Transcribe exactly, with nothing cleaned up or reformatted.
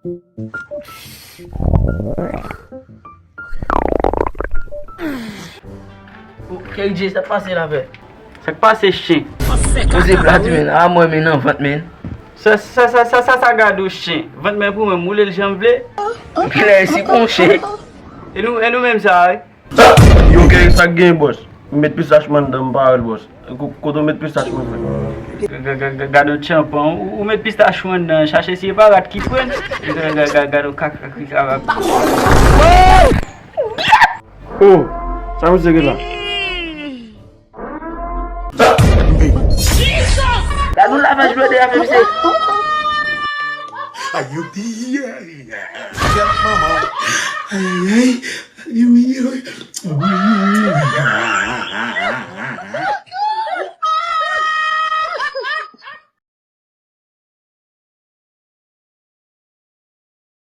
Kerry J, sa k pase la, frè? Sa k pase, chen? Poze plat, men. A mwen, men, nan vant, men. Sa, sa, sa, sa, sa, sa gade w, chen. Vant mwen pou mwen, m woule l jan m vle. Kilè si kon chen. E nou, e nou menm sa, wi. Yo, Kerry, sa k gen, bòs? M met pistach mwen anndan, m pa wè l, bòs. Ko-, kote w met pistach mwen, frè? Ga-, ga-, ga-, gade yon tchanpan. Ou, ou met pistach mwen anndan, chache si e pa rat ki pran. Ga-, ga-, ga-, gade yon kaka ki kaka. Oh! Sa misye gen la? Gade yon lavaj blòdè a fè misye. Ayo, piyay. Kèt manman. Ay, ay, ay.